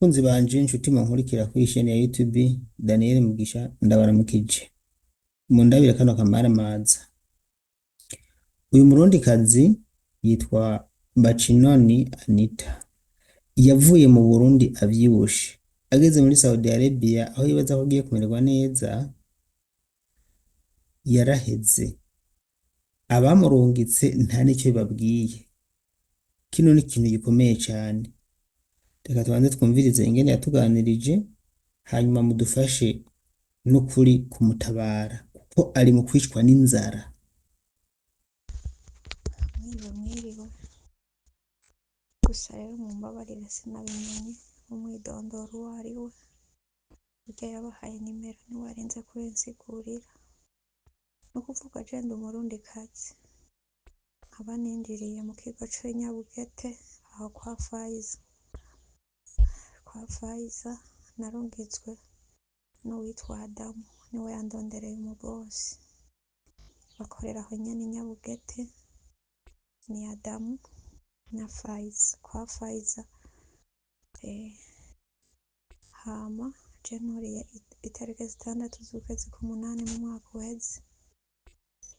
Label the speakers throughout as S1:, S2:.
S1: Bakunzi banje, inshuti munkurikira kuri chaîne ya YouTube Daniel Mugisha, ndabaramukije. Mundabire kano kamaramaza. Uyu murundikazi yitwa Bacinoni Anita. Yavuye mu Burundi avyibushe. Ageze muri Saudi Arabia aho yibaza ko agiye kumererwa neza, yaraheze. Abamurungitse nta n'ico bibabwiye. Kino ni ikintu gikomeye cane. Reka tubanze twumvirize ingene yatuganirije, hanyuma mudufashe n'ukuri kumutabara kuko ari mu kwicwa n'inzara.
S2: Mwiriwe, mwiriwe. Gusa rero mumbabarire, sinabimenye umwidondoro uwo ari we. Burya yabahaye nimero ntiwarinze kubinsigurira. Ni ukuvuga je ndi Umurundikazi, nkaba ninjiriye mu kigo c'i Nyabugete aho kwa Fayiza. Kwa Fayiza narungitswe n'uwitwa Adamu, niwe yandondereye umubosi. Bakorera aho nyene i Nyabugete, ni Adamu na Fayiza, kwa Fayiza. Hama je nuriye itariki 6 z'ukwezi k'umunani mu mwaka uheze.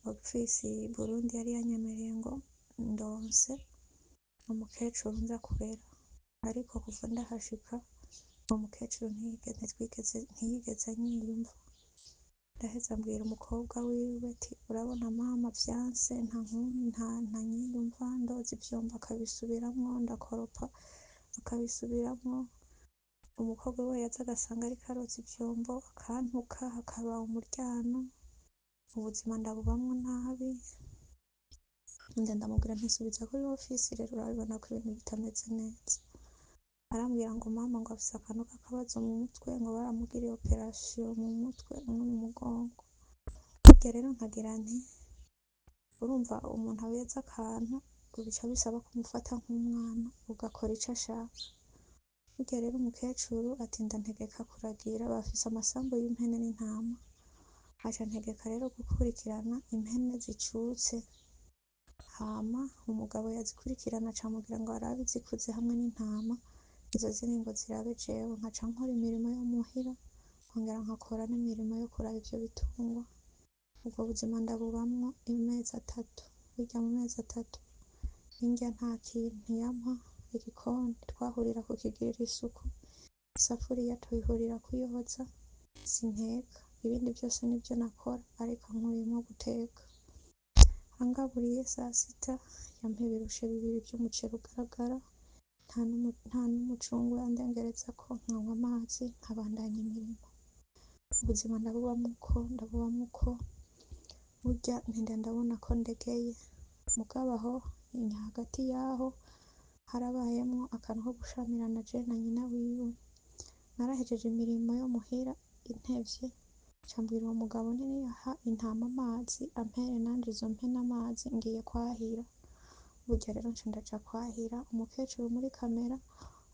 S2: Ofisi Burundi yari yanyemereye ngo ndonse umukecuru nza kurera, ariko kuva ndahashika uwo mukecuru ntiyigeze anyiyumva. Ndaheza mbwira umukobwa wiwe ati: "Urabona mama, vyanse, ntanyiyumva, ndoza ivyombo akabisubiramwo, ndakoropa akabisubiramwo." Umukobwa we yaza agasanga ariko aroza ivyombo, akantuka, hakaba umuryano, ubuzima ndabubamwo nabi. Nda ndamubwira nti: "Subiza kuri ofisi rero, urabibona ko ibintu bitameze neza." Arambwira ngo mama ngo afise akantu k'akabazo mu mutwe, ngo baramugiriye operation mu mutwe no mu mugongo. Burya rero nkagira nti: urumva umuntu abeza akantu, bica bisaba kumufata nk'umwana, ugakora ico ashaka. Burya rero umukecuru ati: "Ndantegeka kuragira." Bafise amasambu y'impene n'intama. Aca antegeka rero gukurikirana impene zicutse. Hama umugabo yazikurikirana, aca amubwira ngo arabe izikuze hamwe n'intama, izo zindi ngo zirabe jewe. Nkaca nkora imirimo yo muhira, nkongera nkakora n'imirimo yo kuraba ivyo bitungwa. Ubwo buzima ndabubamwo amezi 3. Burya mu mezi 3 indya nta kintu yampa, igikoni twahurira kukigirira isuku, isafuriya tuyihurira kuyoza, sinteka, ibindi vyose nivyo nakora ariko nkuyemwo guteka. Angaburiye sasita yampa ibirushe bibiri vy'umuceri ugaragara, nta n'umucungwe yandengerezako, nkanywa amazi nkabandanya imirimo. Ubuzima ndabubamwo uko, ndabubamwo uko. Burya ntinda ndabona ko ndegeye. Mugabo aho hagati yaho harabayemwo akantu ko gushamirana je na nyina wiwe. Narahejeje imirimo yo muhira intevye, nca mbwira uwo mugabo nti: "Niyaha intama amazi ampere nanje izo mpene amazi, ngiye kwahira." Burya rero nca ndaja kwahira, umukecuru muri kamera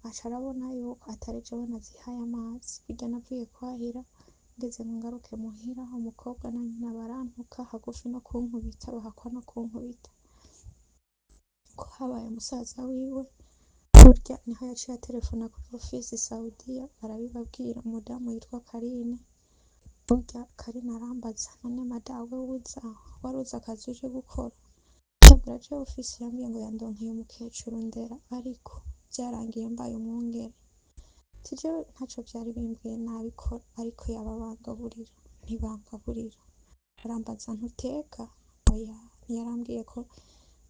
S2: aca arabona yuko atari jewe nazihaye amazi. Burya navuye kwahira ngeze ngo ngaruke muhira, umukobwa na nyina barantuka hagufi no kunkubita, bahakwa no kunkubita. Ko habaye musaza wiwe, burya niho yaciye aterefona kuri ofisi Saudiya arabibabwira, umudamu yitwa Karine. Burya Karine arambaza: "None madawe, uza waruzi akazi uje gukora?" Ndabwira: "Jewe ofisi yambwiye ngo yandonkeye umukecuru ndera, ariko vyarangiye mbaye umwungere." Ati: "Jewe ntaco vyari bimbwiye, nabikora, ariko yaba bangaburira." Ntibangaburira. Arambaza: "Ntuteka?" Oya. Ntiyarambwiye ko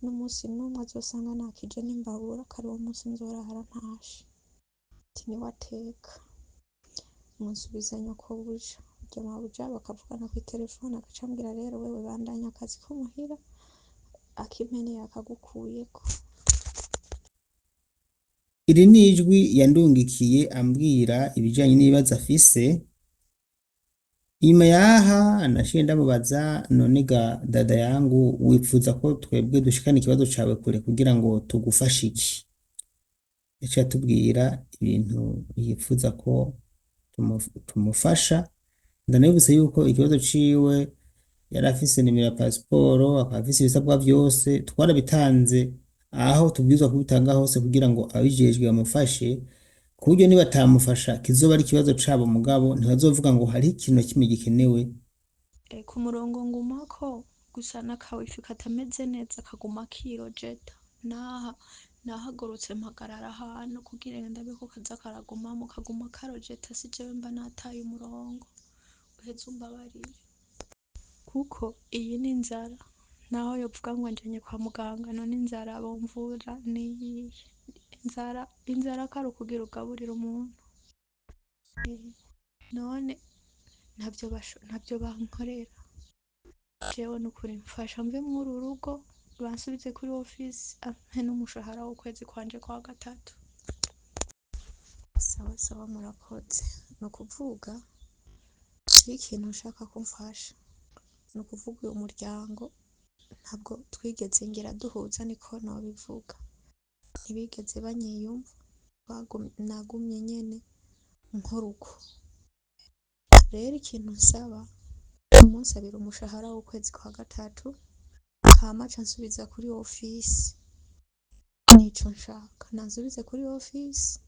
S2: n'umunsi n'umwe azosanga nakije n'imbabura, ko ari wo munsi nzorara ntashe. Ati: "Niwe ateka." Munsubiza nyokobuja. Burya mabuja bakavugana kw'iterefone, agaca ambwira: "Rero wewe bandanya akazi ko muhira, ak'impene yakagukuyeko."
S1: Iri ni ijwi yandungikiye ambwira ibijanye n'ibibazo afise. Inyuma yaha naciye ndamubaza: "None ga dada yangu, wipfuza ko twebwe dushikana ikibazo cawe kure kugira ngo tugufashe iki?" Yaciye atubwira ibintu yipfuza ko tumufasha. Ndanabibutse yuko ikibazo ciwe yari afise nimero ya pasiporo, akaba afise ibisabwa vyose, twarabitanze aho tubwirizwa kubitanga hose kugira ngo ababijejwe bamufashe. Ku buryo nibatamufasha kizoba ari ikibazo cabo, mugabo ntibazovuga ngo hariho ikintu na kimwe gikenewe.
S2: Ku murongo ngumako gusa n'akawifi katameze neza kaguma kirojeta, naha nahagurutse mpagarara ahantu kugira ngo ndabe ko kaza karagumamo, kaguma karojeta, si jewe mba nataye umurongo, uheze umbabarire kuko iyi ni inzara, naho yovuga ngo anjanye kwa muganga, none inzara bomvura niyihe? Inzara, inzara kari ukugira ugaburire umuntu. None ntavyo bankorera jewe, nukuri mfasha mve mw'uru rugo, bansubize kuri ofisi, ampe n'umushahara w'ukwezi kwanje kwa gatatu. Sawa sawa, murakoze. Ni ukuvuga jewe ikintu nshaka ko mfasha, ni ukuvuga uyu muryango ntabwo twigeze ngira duhuza, niko nobivuga, ntibigeze banyiyumva, nagumye nyene nkora uko. Rero ikintu nsaba, umunsabira umushahara w'ukwezi kwa gatatu, hama aca ansubiza kuri ofisi, nico nshaka, nansubize kuri ofisi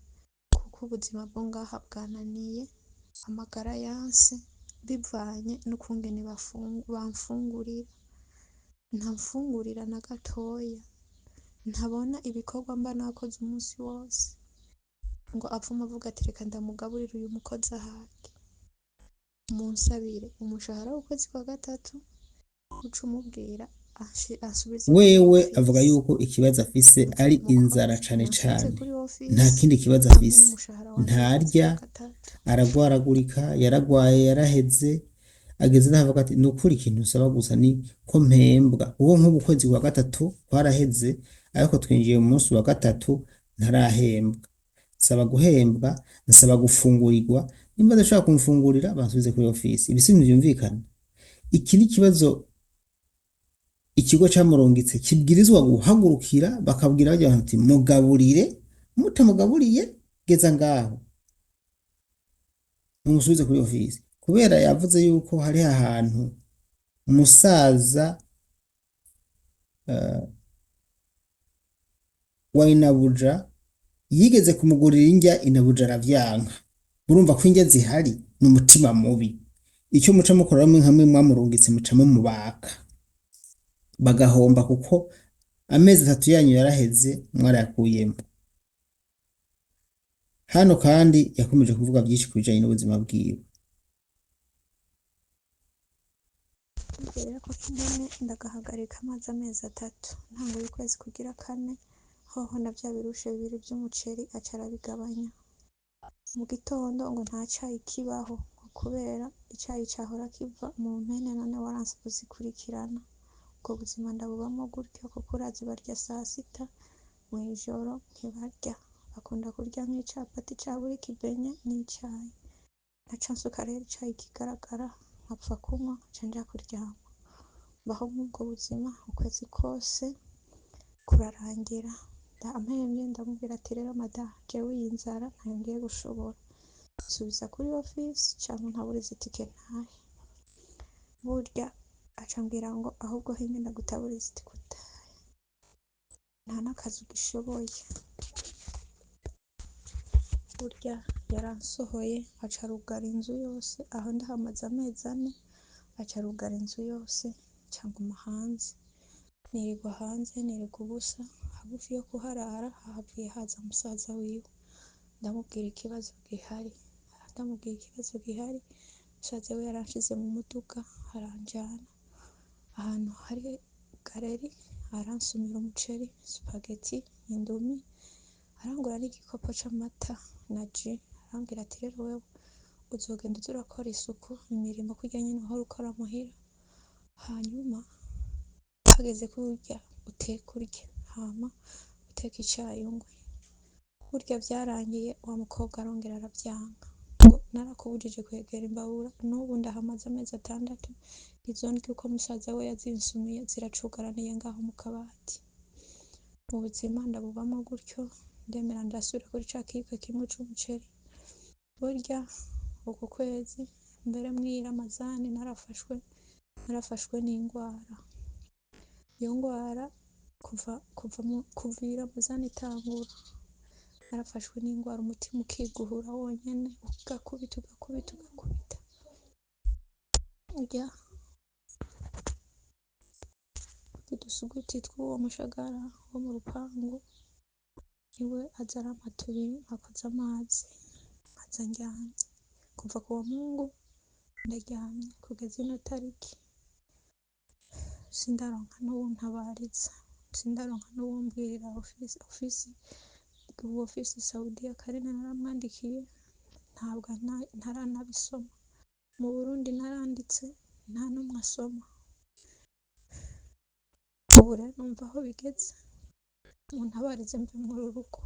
S2: kuko ubuzima bwo ngaha bwananiye, amagara yanse bivanye n'ukungene bamfungurira, ntamfungurira na gatoya, ntabona ibikorwa mba nakoze umunsi wose, ngo apfume avuga ati reka ndamugaburire uyu mukozi ahage. Munsabire umushahara w'ukwezi kwa gatatu, uce umubwira ansubize kuri
S1: Wewe avuga
S2: ofisi.
S1: yuko ikibazo afise ari inzara
S2: Mukozi
S1: cane
S2: nansubize
S1: cane,
S2: kuri
S1: nta
S2: ofisi,
S1: kindi kibazo
S2: ampe
S1: afise,
S2: n'umushahara wanje w'ukwezi
S1: ntarya,
S2: kwa gatatu.
S1: aragwaragurika, yaragwaye, yaraheze, ageze n'aho avuga ati nukuri ikintu nsaba gusa ni ko mpembwa, kuko nk'ubu kwezi kwa gatatu kwaraheze, ariko twinjiye mu munsi wa gatatu ntarahembwa. Nsaba guhembwa, nsaba gufungurirwa, nimba adashobora kumfungurira bansubize kuri ofisi. Ibi si ibintu vyumvikana. Iki ni ikibazo ikigo camurungitse kibwirizwa guhagurukira, bakabwira barya bantu ati mugaburire, mutamugaburiye geza ngaho mumusubize kuri ofisi, kubera yavuze yuko hariho ahantu umusaza wa inabuja yigeze kumugurira indya, inabuja aravyanka. Murumva ko indya zihari, ni umutima mubi. Icyo muca mukora mwe nkamwe mwamurungitse, muca mumubaka bagahomba, kuko amezi 3 yanyu yaraheze mwarayakuyemo. Hano kandi yakomeje kuvuga byinshi ku bijanye n'ubuzima bwiwe.
S2: Rero ko nyene ndagahagarika amazi amezi 3, ntango y'ukwezi kugira kane hoho na vya birushe bibiri vy'umuceri aca arabigabanya. Mu gitondo ngo nta cayi kibaho, ngo kubera icayi cahora kiva mu mpene, none waranse kuzikurikirana. Ubwo buzima ndabubamwo gutyo, kuko urazi barya saa sita mw'ijoro ntibarya, bakunda kurya nk'icapati cabura ikibenye n'icayi. Naca nsuka rero icayi kigaragara nkapfa kunywa, nkaca nja kuryama. Mbaho mw'ubwo buzima ukwezi kose kurarangira, ampemvye ndamubwira ati rero madamu, jewe iyi nzara ntayo ngiye gushobora, nsubiza kuri ofisi canke ntaburize itike ntahe. Burya aca ambwira ngo ahubwo hinge ndagutaburize itike utahe, nta n'akazi ugishoboye. Burya yaransohoye aca arugara inzu yose, aho ndahamaze amezi 4, aca arugara inzu yose, nca nguma hanze, nirirwa hanze, nirirwa ubusa. Hagufi yo kuharara hahavuye haza musaza wiwe, ndamubwira ikibazo gihari, ndamubwira ikibazo gihari, musaza we yaranshize mu muduga aranjana ahantu hari galeri, aransumira umuceri, supageti, indumi, arangura n'igikopo c'amata na ji, arambwira ati rero wewe uzogenda uza urakora isuku, imirimo kurya nyene uhora ukora muhira, hanyuma hageze ko urya uteke urye, hama uteke icayi unywe. Burya vyarangiye wa mukobwa arongera aravyanka, ngo narakubujije kwegera imbabura, n'ubu ndahamaze amezi 6, izo ndya uko musaza we yazinsumiye ziracugaraniye ngaho mu kabati. Mu buzima ndabubamwo gutyo, ndemera ndasubira kuri ca kiyiko kimwe c'umuceri. Burya uku kwezi mbere mw'iyi Ramazani narafashwe n'ingwara. Iyo ngwara kuva iyi Ramazani itangura, Narafashwe n'ingwara umutima ukiguhura wonyene, ugakubita ugakubita ugakubita. Urya udusuguti tw'uwo mushagara wo mu rupangu niwe aza arampa tubiri nkakoza amazi nkaza ndyamye. Kuva ku wa Mungu ndaryamye kugeza ino tariki sindaronka n'uwuntabariza, sindaronka n'uwumbwirira ofisi ubu ofisi Saudiya Karine naramwandikiye ntabwo ntaranabisoma. Mu Burundi naranditse nta n'umwe asoma. Ubu rero numva aho bigeze, muntabarize mve muri uru rugo,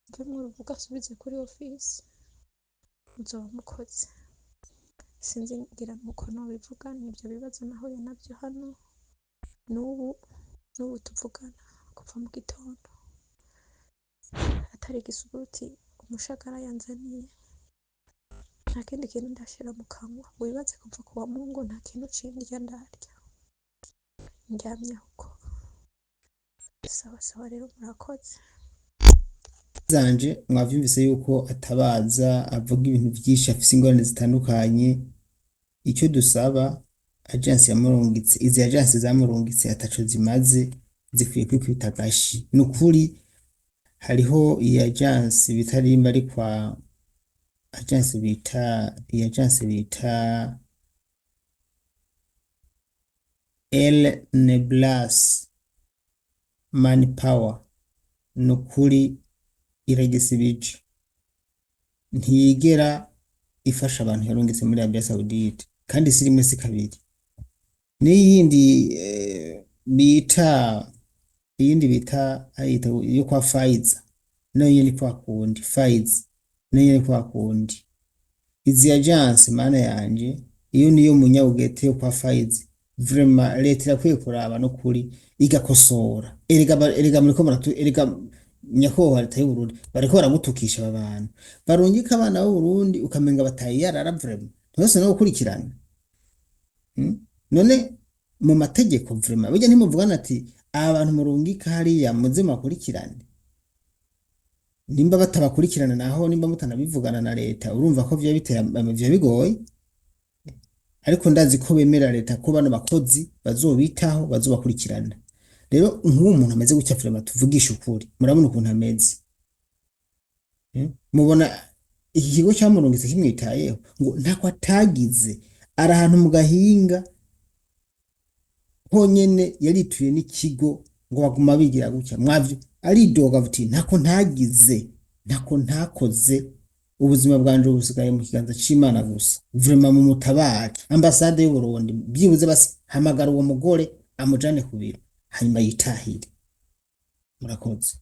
S2: mve muri uru rugo asubize kuri ofisi, muzoba mukoze. Sinzi ngira nuko nobivuga, nivyo bibazo nahuye navyo hano, n'ubu tuvugana kuva mu gitondo. Atari igisuguti umushagara yanzaniye, nta kindi kintu ndashira mu kanwa. Wibaze kuva ku wa Mungu nta kintu cindya ndarya, ndyamye uko. Sawa sawa rero murakoze.
S1: Zanje mwavyumvise yuko atabaza avuga ibintu vyinshi, afise ingorane zitandukanye. Icyo dusaba agence yamurungitse, izi agence zamurungitse ataco zimaze, zikwiye kwikubita agashi. Ni ukuri hariho iyi agence bita rimba ari kwa agence bita iyi agence bita El Neblas Manpower, ni ukuri iragisibije, ntiyigera ifasha abantu yarungitse muri Arabia Saudite, kandi si rimwe si kabiri. N'iyindi bita iyindi bita ayita yo kwa Faiza, nayo nyene kwa kundi Faiz, nayo nyene kwa kundi. Izi agence mana yanje, iyo niyo munyabugete yo kwa Faiz, vraiment leta irakwiye kuraba no kuri igakosora. Erega erega muriko muratu, erega nyakubahwa leta y'u Burundi bariko baragutukisha aba bantu barungika abana b'u Burundi, ukamenga bataye yarara vraiment ntibose no gukurikirana. None mu mategeko vraiment burya ntimuvugana ati aba bantu murungika hariya muze mubakurikirane, nimba batabakurikirana naho nimba mutanabivugana na leta, urumva ko vyo biteye vyo bigoye. Ariko ndazi ko bemera leta ko bano bakozi bazobitaho bazobakurikirana. Rero nk'uwo muntu ameze gutya vraiment tuvugisha ukuri, murabona ukuntu ameze. Mubona iki kigo cyamurungitse kimwitayeho ngo ntako atagize, ari ahantu mu gahinga honyene yarituye n'ikigo ngo baguma bigira gutya mwavyo, aridoga ati ntako ntagize, ntako ntakoze, ubuzima bwanje busigaye mu kiganza c'Imana gusa. Vraiment mumutabare, ambasade y'u Burundi byibuze basi hamagara uwo mugore amujane ku biro hanyuma yitahire. Murakoze.